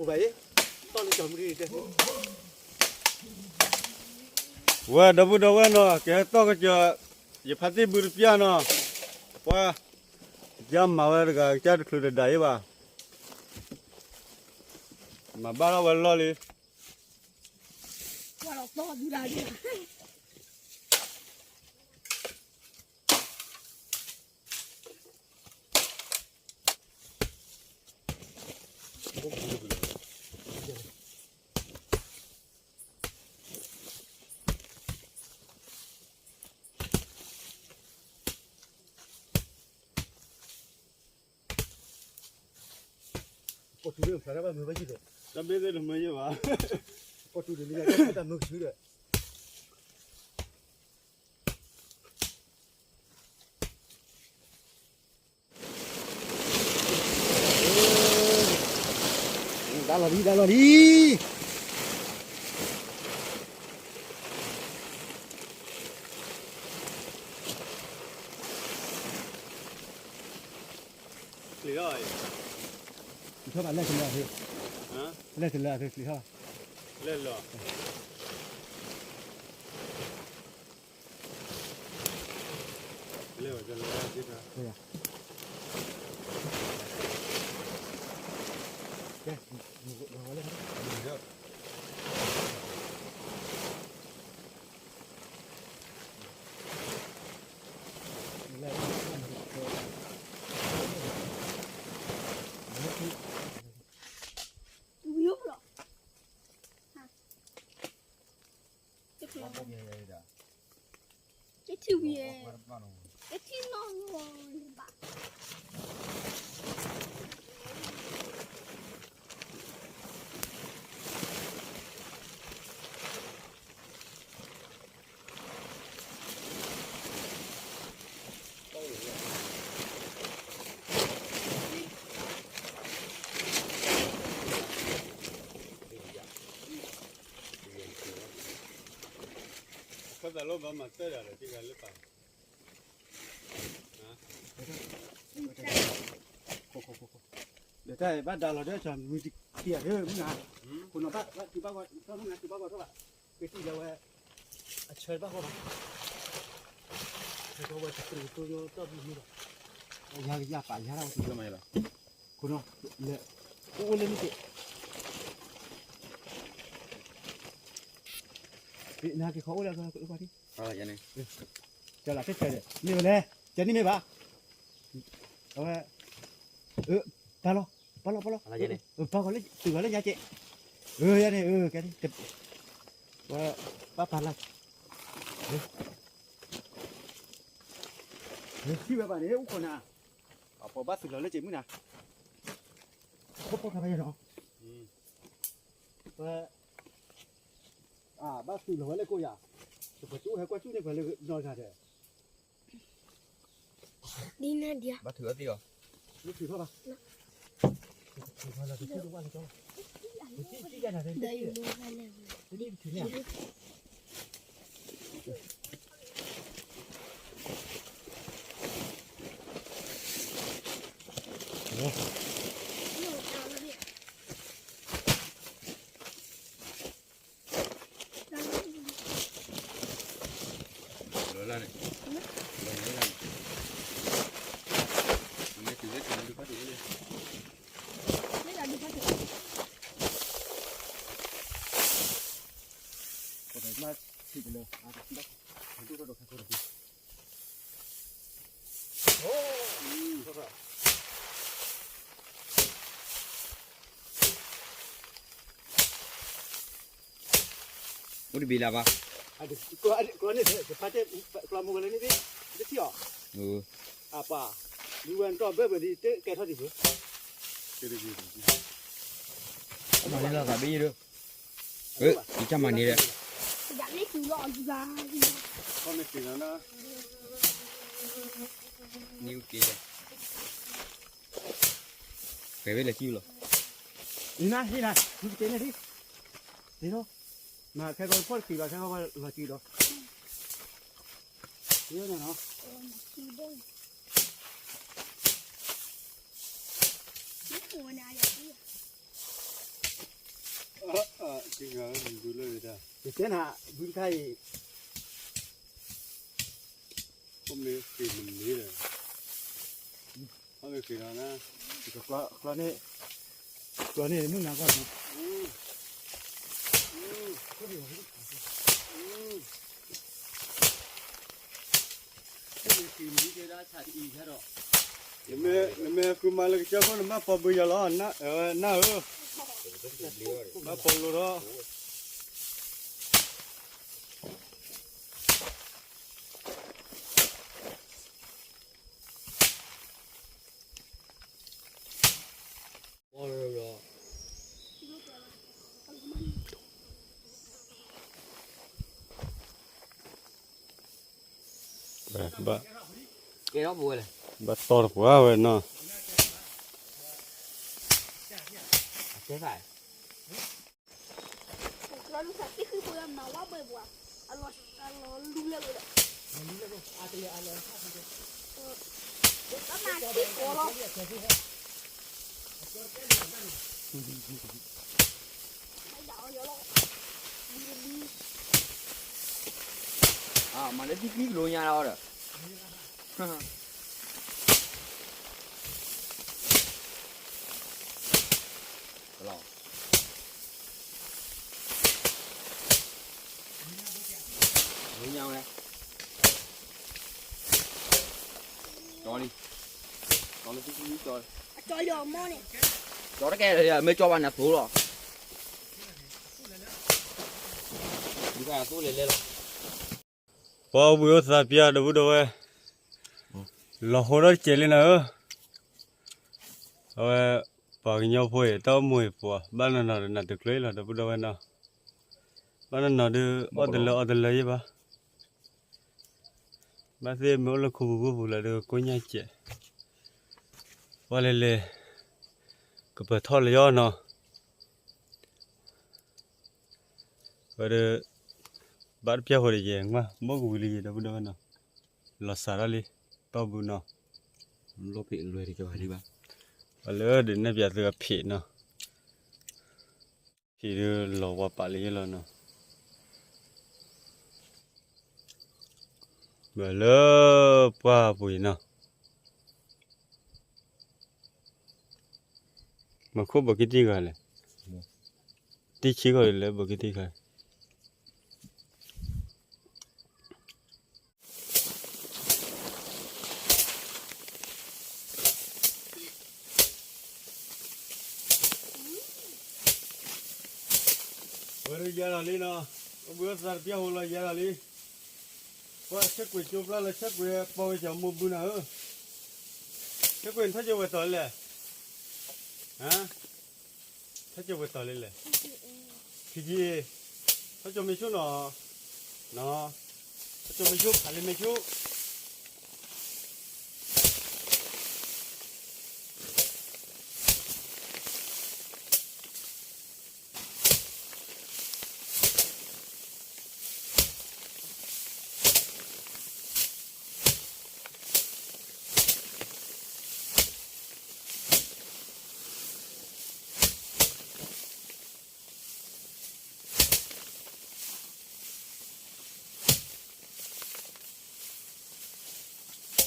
အိၣ်ဘၣ်အံၤ, တီၢ်လၢကၠီၤမုၢ်တတဲ, ဝဲဒီပုၢ်ဒီဝဲၢ်နီၤ ကဟဲတီၢ်ကစၢၢ်, ယဖါတံၢ်ဘုတပျၢ်နီၤ, ပှၤ, ကစၢ်မၤဝဲတဂၤ ကစၢ်တချုးတဒၣ်အံၤဘၣ်, မၤဘၣ်ထီၣ်ဝဲလီၢ်လံ. ကီၢ်တူၢ်လၢဖျါတၢ်ဘၣ်မုာ်ဘၣ်ယံၤဒီး, တၢ်ဘ့ၣ်သ့ၣ်တမုာ်ယံၤဘၣ်, ကီၢ်တူၢ်လၢတၢ်မုာ်ကဆူဒီး, ဒါလီၤလံ ဒါလီၤလံ. ချံထီၣ်ဘၣ်လဲၣ်တလၢအဖဲ, လဲၣ်တလၢအဖဲချံထီၣ်ဘၣ်, လဲၣ်လီၤ. ခီသးလီၤဘၣ်မၤတၢ်ဒၣ်လၢတဂၤလၢပၢ်, ဒီးတၢ်ဘၣ်ဒါလီၤဒီးဆီမုၢ်တကံၢ်အဒၢမုၢ်နၤ, ခိၣ်နီၤဘၣ်ဘၣ်တုၤဘၣ်ဂီၤထီၣ်မုၢ်နၤတုၤဘၣ်ဂီၤထီၣ်ဘၣ်, ကသံၣ်လၢဝဲ, အဆၢတဘၣ်ဂီၢ်ဘၣ်, အဝဲတပှ့ၤတိညိတီၢ်ဘုမုၢ်ဘၣ်, ယၤကယၤပာ်ယၤဒၣ်ဝဲ, ခိၣ်နီၤ, လဲၤ, အိၣ်အိၣ်လၢနက့ၤ နက့ၤခီအိၣ်လၢကအိၣ်ပှၤထံၣ်, ကလးဖဲဆဲးဒီး မ့ၢ်ဝဲလဲၣ်, ကဲန့ၣ်မ့ၢ်ဘၣ်, အဝဲ, ပာ်လီၤ, ပာ်လီၤ, ပာ်လီၤ, ပာ်ဂီၤလၢတုၤဂီၤလၢညါက့ၤ, ယၤန့ၣ်, ကဲန့ၣ်, ဝဲ, ပာ်ပာ်လီၤ, ထံၣ်ဝဲဘၣ်န့ၣ် အိၣ်ခိးနၤ, အပှၤဘၣ်သုးလီၤလၢက့ၤမုၢ်နၤ, ခိၣ်ဖိခါဖဲယၤနီၤ, ဝဲ, ဘၣ်သုးလီၤဝဲလၢကိးယၤ, ပှၤကအိၣ်ဟဲကွၢ်ကၠူၣ်န့ၢ်ပှၤလၢနီၢ်ဂၤဒီး, ဒ်နၤဒံးဧါ, ဘၣ်ထုးအီၤသ့ၣ်အီၤ, မ့ၢ်ထုးထီၣ်ဘၣ်, ဒီးယိၤဘၣ်လဲၣ်, လီၤလၢန့ၣ်, လီၤလၢန့ၣ်, မ့ၢ်တုၤလၢတုၤလၢဒုးဖးတုၤလၢ, ပမၤထံၣ်ကလၢာ်, ဒိၣ်ထီၣ်ဒီးခါခိၣ်တပူၤ, အိၣ်တဘ့ၣ်လၢၤဘၣ်, ကျီန့ၣ်, ကျီမုၢ်ဝဲလၢန့ၣ်, တထံၣ်အီၤ, အပၢ်, မုၢ်ဝဲနတီၢ်ဘၢၣ်ဘၢၣ်ဒ်တကဲထီၣ်ဒံးဘၣ်, မၤန့ၢ်လီၤသးဘ့ၣ်ယဲၢ်ဒီး, ယကမၤန့ၢ်ဒီး, နက့ၤ, ဖဲဝဲလဲၤကံလီၤ, နဟ့ၣ်နၤ, နက့ၤန့ၣ်ဒ်, မၤခဲကီၢ်ဖီၣ်တက့ၤဘၣ် ခဲကီၢ်ဖီၣ်လီၤကံဒီး, န့ၣ်နီၤ, မ့ၢ်အိၣ်ဝဲန့ၣ်အယၤ, က့ၤဂၤဝဲဒုလၢဝဲဒၣ်, ယတဲနၤ ဘုတခါအံၤ, အိၣ်မ့ၢ်ဃ့ၢ်မနုၤလဲၣ်, အိၣ်မ့ၢ်ဃ့ၢ်ဒီးနၤ, ကျီန့ၣ်, ကျီန့ၣ်မုၢ်နၤကွၢ်, နမ့ၢ်ဃုမၤလၢကစၢၢ်ခိၣ် နဘၣ်ပိာ်ဘုးယၤလီၤ, နၢ်ဧၢ, ဘၣ်ပိာ်လိာ်ဒီး ဘၣ်တီၢ်တပှၢ်ဝဲနီၤ, မၤလၢသံကွံကလိညါလီၤဒီး ညါဝဲ, ကၠီလံ, ကၠီလံ, ကၠီလံ, ကၠီတကဲ, မ့ၢ်ကၠီဘၣ်နၤသိလီၤ, သိလဲၣ်လီၤ. ပှၤအိၣ်ဘှံးအိၣ်သးပျၢ် ဒီပုၢ်ဒီဝဲၢ်, လီၤဟိထီၣ်တစဲးလံနၤဧၢ, အဝဲ ပှၤကညီဖိအံၤ တၢ်အိၣ်မူအံၤပှၤ ဘၣ်နီၢ်နီၢ်ဒီးနၤတကျၢၤလီၤ ဒီပုၢ်ဒီဝဲၢ်နီၤ, ဘၣ်နီၢ်နီၢ်ဒီး အီၣ်တလၢအီတလၢယဲၢ်ဘၣ်, ဘၣ်သ့ၣ်မ့ၢ်အိၣ်လၢခိပူၤခိပူၤလၢဒီးကိညၢ်စဲး, ပှၤလဲၤလဲၤ ကပၢၤထီၣ်လၢယီၤနီၤ ဝဲဒီး ဘၣ်တပျၢ်ဃီဒီးယဲၢ် မ့ၢ်ကဝံၤလံယဲၢ် ဒီပုၢ်ဒီဝဲၢ်နီၤ, လီၤစၢ်ထီၣ်လံ တီၢ်ဘုနီၤ, လီၢ်ဖံးလွဲတကဲဘၣ်လံဘၣ်, ပှၤလၢဒုးနဲၣ်ပၠးသုအဖံးနီၤ, ဖံးဒုးလီၤဝါပာ်လၢယဲၢ်လီၤနီၤ, ဘၣ်လၢပှၢ်ပူၤအံၤနီၤ မၤခိၣ်ဘၣ်က့ၤတံၢ်ဂၤလဲၣ်, တံၢ်ဆံဂီၢ်လၢဘၣ်က့ၤတံၢ်ဂၤ, ဝဲဒုးယဲၢ်လီၤလံနီၤ, အိၣ်ဘှံးအိၣ်သးတပျၢ်ဟိလီၤယဲၢ်လီၤလံ, ကွၢ်ဆဲးကွံာ်ကၠိပျၢ်လီၤ ဆဲးကွံာ်ပိာ်ကစၢ်မိၢ်ဘုနၤဧၢ, ဆဲးကွံာ်နထီၣ်ကၠိဝဲတီၤလံလဲၣ်, ဟါ ထီၣ်ကၠိဝဲတီၤလံလဲၣ်, ဖံကံ, ထီၣ်ကၠိမ့ၢ်ဆူၣ်နီၤ, နီၤ, ထီၣ်ကၠိမ့ၢ်ဆူၣ် ဖးလံမ့ၢ်ဆူၣ်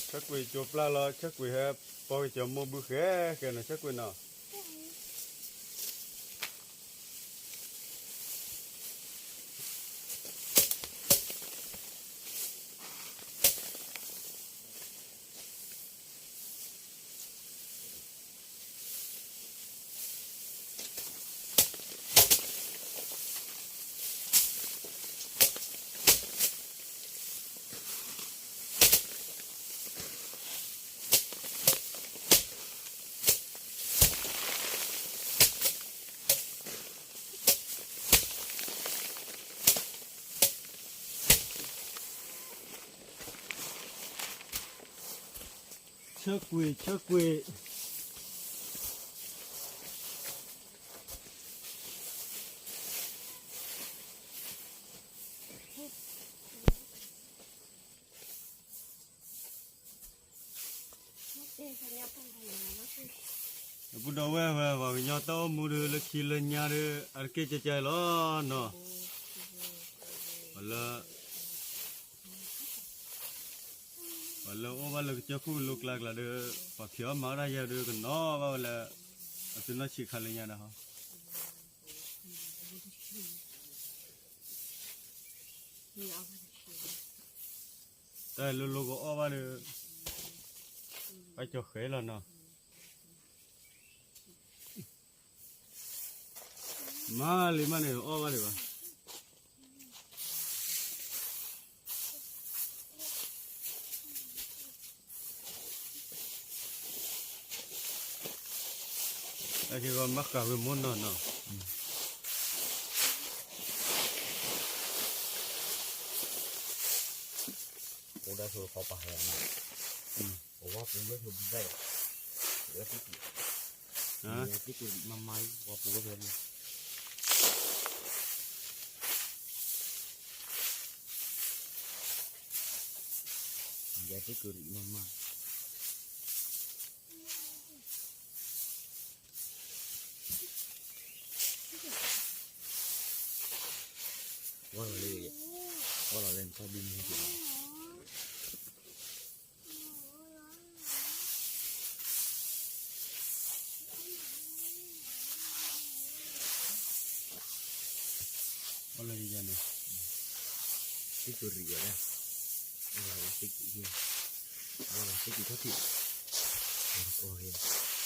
ဆဲးကွံာ်ကၠိပျၢ်လီၤ ဆဲးကွံာ်ဟဲ ပိာ်ကစၢ်မိၢ်ဘုဃဲဃဲနီၤ ဆဲးကွံာ်နီၤ ဆၢကွံာ် ဆၢကွံာ် ဒီး ပူၤဒီးဝဲဝဲ ပှၤကညီတၢ်အိၣ်မူဒီး လၢခံလၢညါဒီး အတက့ၢ်ကဲကဲလီၤနီၤ. ပှၤလၢ ပှၤလၢအိၣ်ဘၣ်လၢကစၢၢ်ခိၣ်ကလိကျါကျါဒီး ပှၤဖံးအီၣ်မၤအီၣ်တၢ်ယဲဒီး ကနီၤဘၣ်ဝဲလၢ အသုနီၢ်ဆံးခါလၢညါဒီးဟီ တၢ်လၢလိၤကအီၣ်ဘၣ်ဒီး ဘၣ်ကၠီၤဃဲလီၤနီၤ. မၤလံမးန့ၣ် အီၣ်ဘၣ်ဒံးဘၣ်. တၢ်က့ၤဂီၤမၤဃာ်ဝဲမိၢ်နီၢ်နီၢ်. အိၣ်ဒၣ်ဆိခီပၤဟဲနီၤ, အဝဲပူၤဝဲဆိဒ်ဒၣ်, ဝဲသ့ၣ်က့ၤ, ဝဲသ့ၣ်က့ၤမၤမၤအံၤ ဝဲပူၤဝဲဆိန့ၣ်, ယဲသ့ၣ်က့ၤမၤမၤ ဝဲလီၤလၢ, ဝဲလီၤလၢနတၢ်ဘံၣ်မူက့ၤလီၤ. ဝဲလီၤယၤန့ၣ်, သ့ၣ်ကရံးဝဲဒၣ်, ဝဲလီၤသ့ၣ်ကရံး, ဝဲလီၤသ့ၣ်ကရံးထီၣ်ထံး, ဝဲလီၤကီ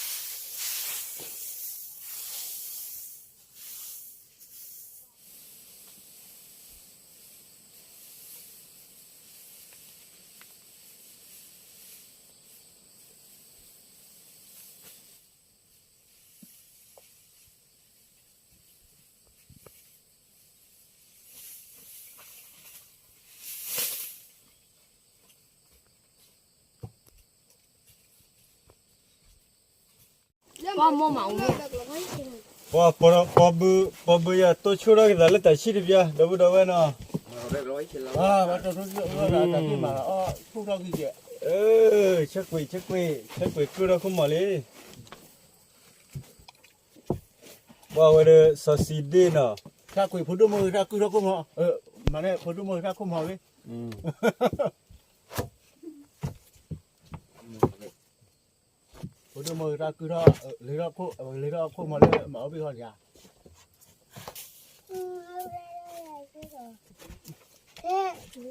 ၢ်ဂ့ၤ ပှၤ, ပှၤဘု, ပှၤဘုယၤတိၢ်ဆိၣ်ထီၣ်က့ၤသးလၢတၢ်ဆံၣ်တပျၢ် ဒီပုၢ်ဒီဝဲၢ်နီၤ, ဆဲးကွံာ်, ဆဲးကွံာ်, ဆဲးကွံာ်ကုၢ်ထီၣ်ခိၣ်မီၤလံ. ပှၤဝဲဒီးစီၤစံဒ့ၣ်နီၤ, ဆဲးကွံာ်ဖိဒိၣ်မုၢ်ဂ့ၤတၢ်ကုၢ်ထီၣ်ခိၣ်မီၤ, မၤန့ၢ်ဖိဒိၣ်မုၢ်ဂ့ၤတၢ်ခိၣ်မီၤလံ. ဖိဒိၣ်မုၢ်ဂ့ၤတၢ်ကုၢ်ထီၣ်, လ့ထီၣ်ခိၣ်, လ့ထီၣ်ခိၣ်မီၤလၢမၤအီၣ်ဘ့ၣ်ဃီလံဧါ.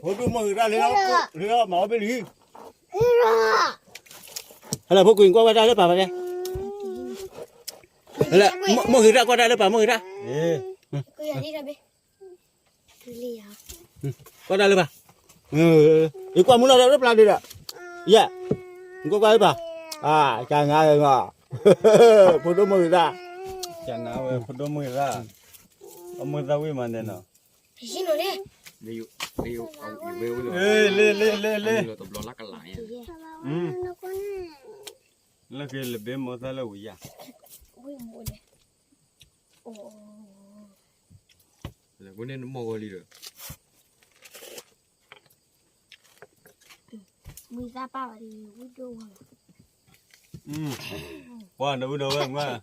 ဖိဒိၣ်မုၢ်ဂ့ၤတၢ်လ့ထီၣ်, လ့ထီၣ်မၤအီၣ်ဘ့ၣ်လံ. ဟဲလၢဖိကွံာ်ကွၢ်ဝဲတၢ်လၢပၢ်ဖဲလဲၣ်, ဟဲလၢ, မုၢ်ဂ့ၤတၢ်ကွၢ်တၢ်လၢပၢ်မုၢ်ဂ့ၤတၢ်, ကွၢ်တၢ်လၢပၢ်, ယကွၢ်မုၢ်နီၢ်လၢပျၢ်ဒံးဒီး, ယဲ, ကွၢ်ကွၢ်လၢပၢ်, ကနၤဝဲ, ဖိဒိၣ်မုၢ်ဂ့ၤတၢ်, ကနၤဝဲဖိဒိၣ်မုၢ်ဂ့ၤတၢ်, အမုၢ်သၣ်ဝံၣ်မးန့ၣ်နီၤ, လ့, လ့, လ့, လ့, လၢက့ၤလဘ့မီသၣ်လၢဝံၤယၤ, လၢန့ၣ်နမီၢ်ဂီၤလံဒီး ဝံသၣ်ပၢ်ဝဲဒၣ်, ပှၤဒီပုၢ်ဒီဝဲၢ်မး,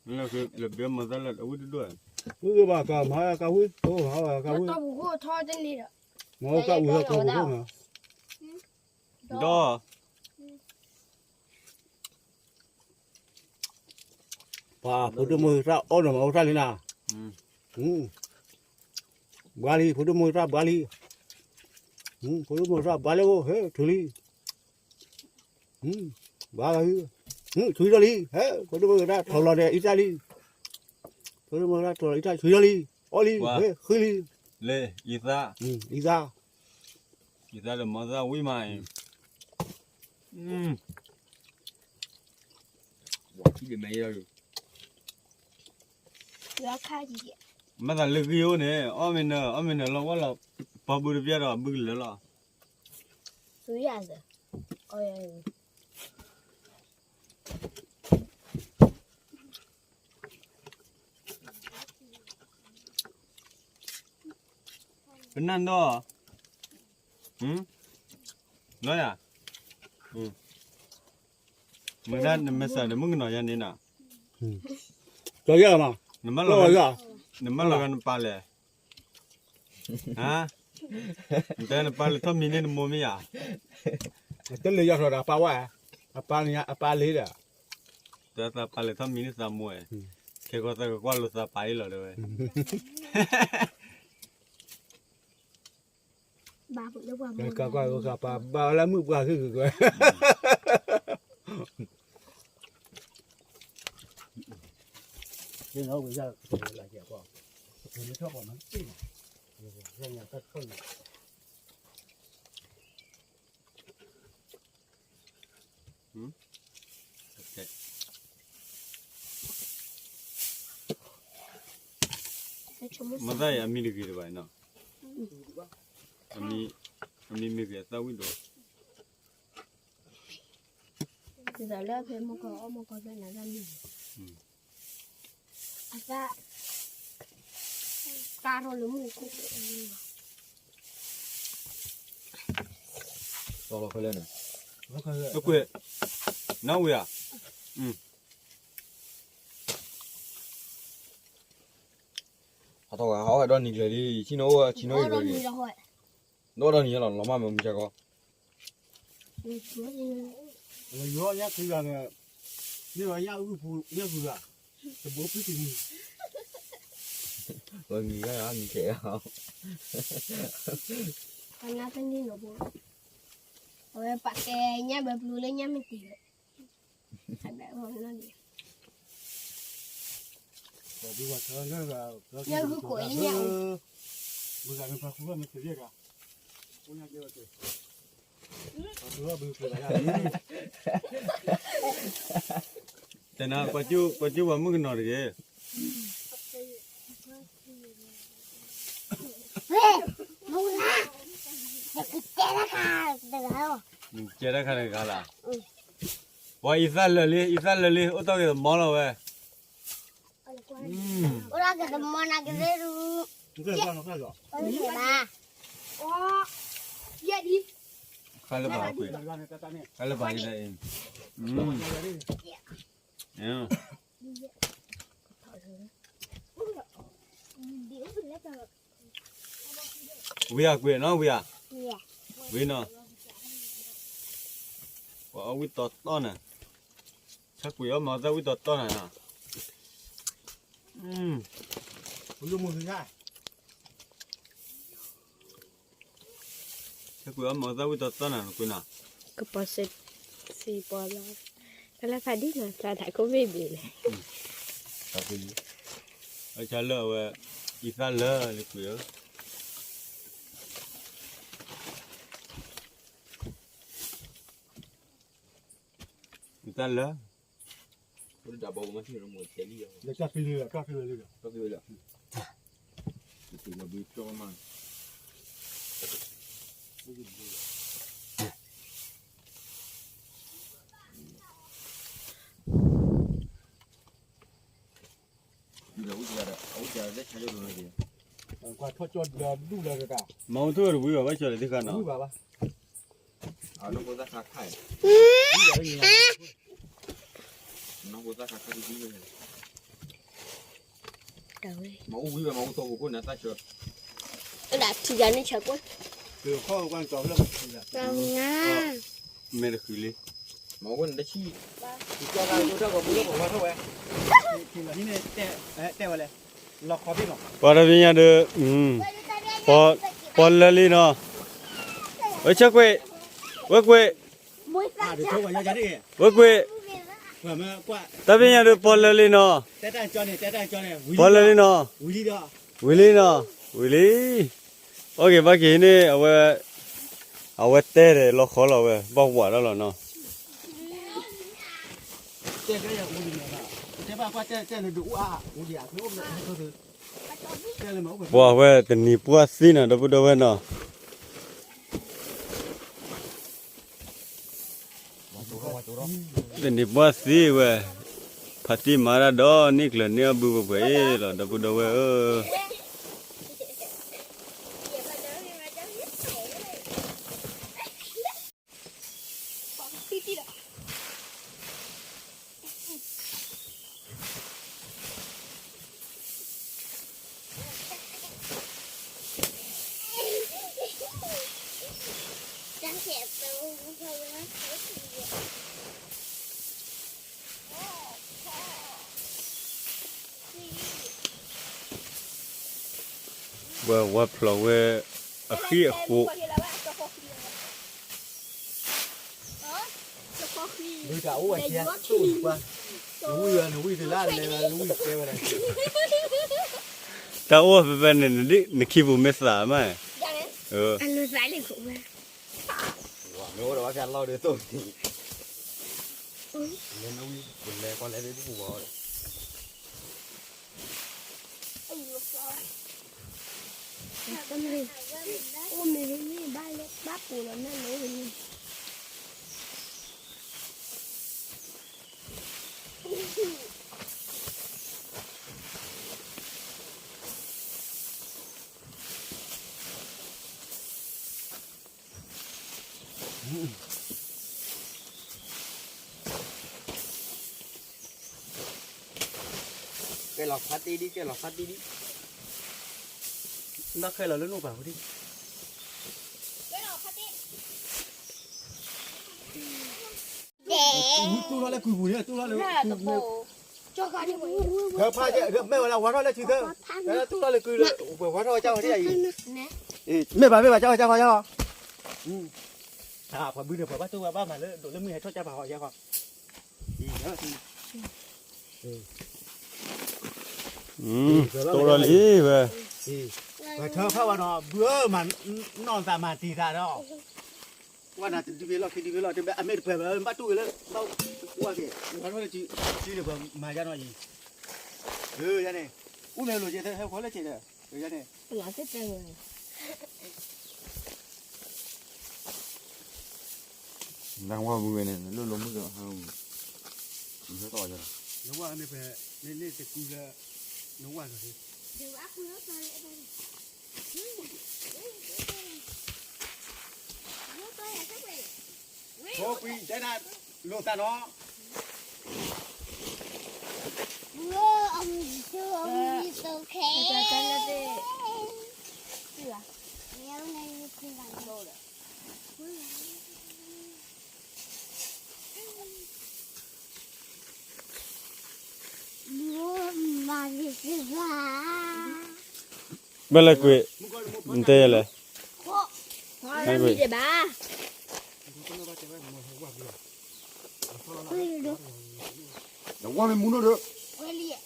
လၢက့ၤလဘ့မီသၣ်လၢအဝံၣ်တဒိၣ်, ဝံၣ်ဘၣ်ကမၤကဝံၣ်, မၤကဝံၣ်ကဝံၣ်မး, ဒီး ပှၤဖိဒိၣ်မုၢ်ဂ့ၤတၢ်အီၣ်နီၤမၤအီၣ်တၢ်လံနၤ, ဘှါလံ ဖိဒိၣ်မုၢ်ဂ့ၤတၢ်ဘှါလံ, ဖိဒိၣ်မုၢ်ဂ့ၤတၢ်ဘှါလံအိၣ် ဟဲထုးလံ, ဘှါလံ, ထုးထီၣ်လံ, ဟဲ ဖိဒိၣ်မုၢ်ဂ့ၤတၢ်ထီၣ်လီၤဒီးအံသၣ်လံ, ဖိဒိၣ်မုၢ်ဂ့ၤတၢ်ထီၣ်လီၤအံသၣ်ထုးထီၣ်လံ, အီၣ်လံ, ဟဲဃုလံ, လၢအံသၣ်, အံသၣ်, အံသၣ်ဒီးမီသၣ်ဝံၣ်မးအံၤ, မ့ၢ်သးလၢဂံၢ်အိၣ်န့ၣ် အီၣ်မ့ၢ်နၢၤ အီၣ်မ့ၢ်နၢၤလီၤဝဲလီၤ, ပီဘုတပျၢ်ဒီးဘုကလၢာ်လီၤ. ပနၢ်ဒီး, နီၤယၤ, မ့ၢ်ဒၣ်နမ့ၢ်စၢ်ဒီးမုၣ်ကနီၤယၤန့ၣ်နီၤ, ကၠီယဲၢ်မး, နမၢလီၤ, နမၢလီၤဂၤနပၢ်လဲၣ်, နတဲနပၢ်လဲၤထီၣ်မံန့ၢ်နမိၢ်မ့ၢ်ဧါ, တလၢယၤထီၣ်ဒီးအပၢ်ဝဲ, အပၢ်လ့ဒီး, တၢ်သးပၢ်လဲၤထီၣ်မံန့ၢ်သးမိၢ်, ခဲကီၢ်သးကကွၢ်လိာ်သးပၢ်အံၤလီၤတဲဝဲ ကကွၢ်လိာ်သးပၢ် ဘၣ်လၢမုၣ်ပှၢ်ဂ့ၢ်ဂ့ၢ်ကွဲ, မ့ၢ်သးအံၤအမံၤတဂ့ၤတဘၣ်နီၤ, အမံၤမ့ၢ်ဂ့ၤအသၣ်ဝံၣ်ဒီး ဒ်သိးလၢဖဲမုၢ်ကီၢ်အီၣ်မုၢ်ကီၢ်ဖဲနၤတၢ်မံၤ, အသၣ် ကါထီၣ်လၢမုၢ်ခိၣ်, လီၤလီၤဖဲလဲၣ်န့ၣ်, ကွဲး, နဝံၤဧါ, အထီၣ်ဝဲဟီၣ်ဝဲဒီနံၤကျဲၤလံ ဆံနိအိၣ်ဆံနိအံၤ, ဒီဒီနံၤလီၤ လီၤမၢ်မ့ၢ်မုၢ်ဆါကီး, လီၤညါခုဂၤန့ၣ်, မ့ၢ်လီၤညါအုၣ်ဖူညါခုဂၤ, တဘိဖုတမံၤ, လီၤမံၤဂၤမံၤခဲအံၤ, အဝဲပာ်ကဲညၣ်ဘၢပျူၤလၢညၣ်မ့ၢ်တံၢ်လၢ တဲနၤ ကွၢ်ကၠူၣ်ပှၤမုၣ်ကနီၤတဂ့ၤ, ကဲတၢ်ခါတဂၤလၢ်, ပှၤအံသၣ်လၢာ်လံ အံသၣ်လၢာ်လံ အိၣ်တ့ၢ်က့ၤသမီလီၤဝဲ, အိၣ်တ့ၢ်က့ၤသမီနၤကသ့ၣ်ရူ, ခါလၢပှၤကွံာ်, ခါလၢပှၤကွံာ်, ဝံၤအကွံာ်နီၤ ဝံၤဧါ, ဝံၤနီၤ, ပှၤအီၣ်ဝံၣ်တီတီနၤ, ဆၢကွံာ်အီၣ်မၤသၣ်ဝံၣ်တီတီနၤနီၤ, ဆၢကွံာ်အီၣ်မၤသၣ်ဝံၣ်တီတီနၤ ကွံာ်နီၤ, ကပီၤစ့ၢ်စံပီၤလီၤ, တၢ်လၢဖးဒိၣ်နီၤ ဖျါဒၣ်ကိၣ်ဘ့ၣ်ဘ့ၣ်လဲၣ်, အဆါလၢအဝဲ အံသၣ်လၢာ်လံကွံာ်ဧၢ အံသၣ်လၢာ်, မၤအိၣ်ထိၣ်တဝံၤဘၣ် ဘၣ်ဆၢလၢသ့ၣ်ဃါနီၤ, မၤအိၣ်ဝံၤဘၣ် မၤအိၣ်သီဖိခိၣ်န့ၣ် တၢ်ဆၢ, မဲာ်တဃုလံ, မၤအိၣ်န့ၣ်တဆံ, ပှၤတပညါဒီး, ပီၤလၢာ်လံနီၤ, ဝဲဆၢကွံာ်, ဝဲကွံာ်, ဝဲကွံာ်, တပညါဒီးပီၤလၢာ်လံနီၤ, ပီၤလၢာ်လံနီၤ, ဝံၤလံနီၤ, ဝံၤလံ, အီၣ်က့ၤဘၣ်က့ၤန့ၣ် အဝဲ, အဝဲတဲဒီးလီၤဃီလီၤဝဲ ဘၣ်ဝးဒၣ်လီၤနီၤ. ပှၤဝဲတနံၤပှၢ်သံနီၤ ဒီပုၢ်ဒီဝဲၢ်နီၤ. တနံၤပှၢ်သံဝဲ, ဖါတံၢ်မၤတၢ်ဒီးန့ၢ်ကျၢၤန့ၢ်အီၣ်ဘုပှဲၤပှဲၤအံၤလီၤ ဒီပုၢ်ဒီဝဲၢ်ဧၢ. ဝဲဝဲဖျိးဝဲ အဃံအဃိး တၢ်အိၣ်ဖဲဖဲန့ၣ် နခံပူၤမ့ၢ်သးမး, အလိၤသးလံ နအိၣ်ဒီးဘၣ်ဖဲအလီၢ်ဒီးသိၣ်န့ၣ်, လဲၤနဝံၤ လဲၤကီလဲၤသ့ၣ်တပူၤဘၣ်ဒီး အိၣ်မ့ၢ်ဘၣ်လဲၤဘၣ်ပူၤလီၤနၢ်လိၤန့ၣ် ကဲလီၤဖါတ့ဒံ ကဲလီၤဖါတ့ဒံ, နီၢ်ခဲလီၤလၢနအိၣ်ပာ်ဝဲဒံ တူၢ်ထီၣ်လၢကုၢ်ပူၤန့ၣ် တူၢ်ထီၣ်လၢကုၢ်ပူၤန့ၣ်, ဖါ မ့ၢ်ဝဲဒၣ်ဝါထီၣ်လၢထံသၢ, တူၢ်ထီၣ်လၢကုၢ်လၢ ဝဲဝါထီၣ်ကၢ်ဝဲဒၣ်အံၤ, မ့ၢ်ဘၣ်မ့ၢ်ဘၣ် ကၢ်ဝဲကၢ်ဝဲယါလီၤ, ပှၤဘုန့ၣ် ပှၤဘၣ်တိၢ်ဘၣ်မၤလၢဒိးလၢမုၢ်ဟဲထီၣ်ကၢ်ပာ်ဟီယါဃီ တိၢ်ထီၣ်လံဝဲ, ပှၤထၢဖးဝဲနီၤ ဘုဧၢ မၤနီၢ်သးမၤတံၤသးဒီး, ဝဲနၤတဒုဘ့ၣ်လီၢ်ခံဒုဘ့ၣ်လီၢ် အမ့ၢ်တပှဲၤဘၣ် ဘၣ်တူၢ်ဝဲလၢ ဘၣ်ကွၢ်က့ၤ ဝဲထီၣ်လၢစု စုန့ၣ် ပှၤမၤယါနီၤအံၤ, ယါန့ၣ်, အိၣ်မ့ၢ်လိၤက့ၤ ဟဲဃီလၢက့ၤဒီး, ယါန့ၣ် နဝဲမုၢ်ဝဲန့ၣ် နလိၣ်လိာ်မုၢ်ကဟါ, နဝဲန့ၣ်ဖဲ နန့ၣ်တကူလၢ နဝဲကဟ့ၣ်, ဖိကွံာ်ဒဲနၤ လိာ်သးနီၤ, ဝိုး အမူး အမူး it's okay. ဘၣ်လဲၤကွံာ်, နတဲလဲၣ်, ဘၣ်, ဒီးဝါမ့ၢ်မူနီၤဒီး, ဝဲလံ,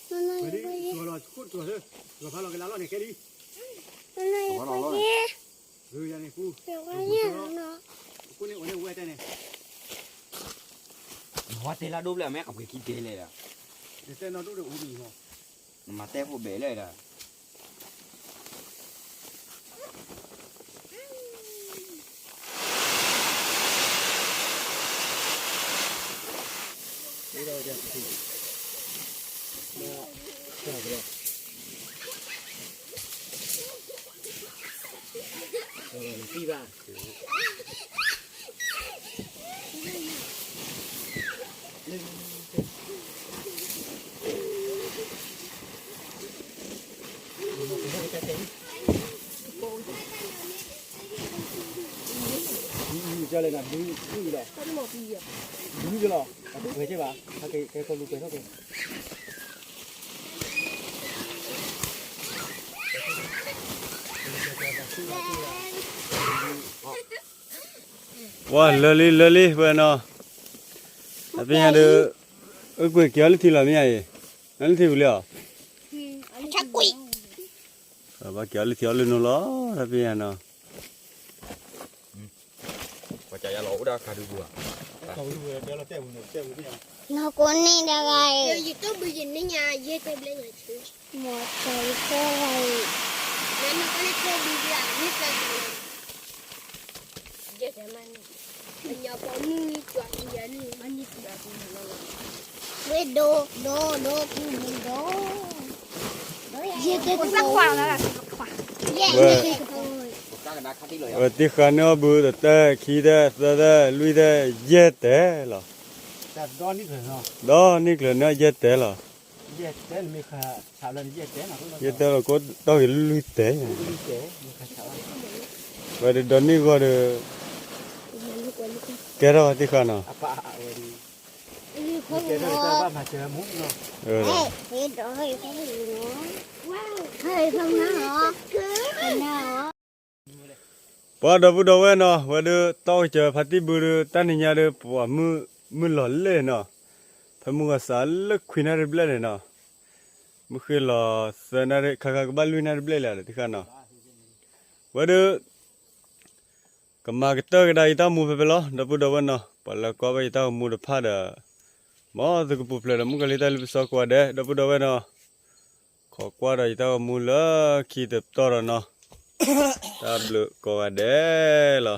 ဝါတဲလၢဒိၣ်ဘျဲၣ် အမဲအပှ့ၤခံတဲလဲၣ်ဒီး, နမၤတဲဖိဘဲၣ်လဲၣ်ဒီး သံဘၣ် ကလဲၤနၤ ဘုလီၤ, ဘုကလီၤ, အပှဲၤကဲဘၣ်, ဟဲကဲကဲကီၢ်လူၤပှဲၤထီၣ်ကဲ ဝါ လၢလံ လၢလံ ဝဲနီၤ, အသ့ၣ်ညါဒီး အကွဲးက့ၤအီၤလၢထံလီၤမ့ၢ်ဧါအံၤ, လၢထံပူၤလံဧါ, ဘၣ်က့ၤအီၤလၢထံအီၤလၢနိလီၤ, တၢ်သ့ၣ်ညါနီၤ ပှၤကယါလီၤအိၣ်ဒၣ်ခါဒုပူၤဧါ, နီၢ်ကိးန့ၣ်တဂၤအံၤ, ယတဘုယန့ၣ်ညါ ယဲတဲဘျဲညါဆူ, မီၤကီၤယတဲဂၤအံၤ, နမ့ၢ်ကန့ၣ်တဲဘုယၤန့ၣ်သၢဂၤလီၤ, ယဲတဲမးန့ၣ်, ပညီပိာ်မုၣ်ကွၢ်ကယၤန့ၣ်, ဝဲဒိ ဒိ ဒိ ပူၤမူၤဒိ ယဲတဲတၢ်ခွါလၢ, ယဲတဲတၢ်ခွါ, ဝဲတံၢ်ဃာ်န့ၢ်အီၣ်ဘုတတဲ ခံတဲ သၢတဲ လွံၢ်တဲ ယဲၢ်တဲလီၤ. ဒီနံၣ်ကျၢၤန့ၢ်ယဲၢ်တဲလီၤ. ယဲၢ်တဲလီၤ ကိးတီၢ်ဂ့ၤလွံၢ်တဲ. ဝဲဒီးဒီနံၣ်ဂီၢ်ဒီး ကဲထီၣ်ဝဲတံၢ်ဃာ်နီၤ. ပှၤဒီပုၢ်ဒီဝဲၢ်နီၤ ဝဲဒၣ်တီၢ်ကစၢၤဖါတံၢ်ဘုဒုး တၢ်နံၤညါဒီး ပှၤမုၢ်လီၤလဲၣ်နီၤ. ဖဲမုၢ်ဂီၤစးလၢခွံနၣ်ရံၣ်ဘျဲၣ်န့ၣ်နီၤ, မုၢ်ဃ့ၢ်လီၤသၢနၣ်ရံၣ် ခါခါကဘၣ်လွံၢ်နၣ်ရံၣ်ဘျဲၣ်လံဒီးတံၢ်ဃာ်နီၤ. ဝဲဒၣ် ကမၤကတၢၢ်ကဒါယတၢ်ဂီၤမူဖဲဖဲလီၤ ဒီပုၢ်ဒီဝဲၢ်နီၤ. ပှၤလၢကွၢ်ဘၣ်ယတၢ်ဂီၤမူတဖၣ်ဒီး မ်သုကပူၤဖျဲးဒီးမုၣ်ကီၤလံတၢ်လ့ပစီကိးဂၤဒဲး ဒီပုၢ်ဒီဝဲၢ်နီၤ. ခိးကွၢ်ဒီးယတၢ်ဂီၤမူလၢခံတပတီၢ်ဒီးနီၤ. တၢ်ဘျုးကိးဂၤဒဲးလီၤ.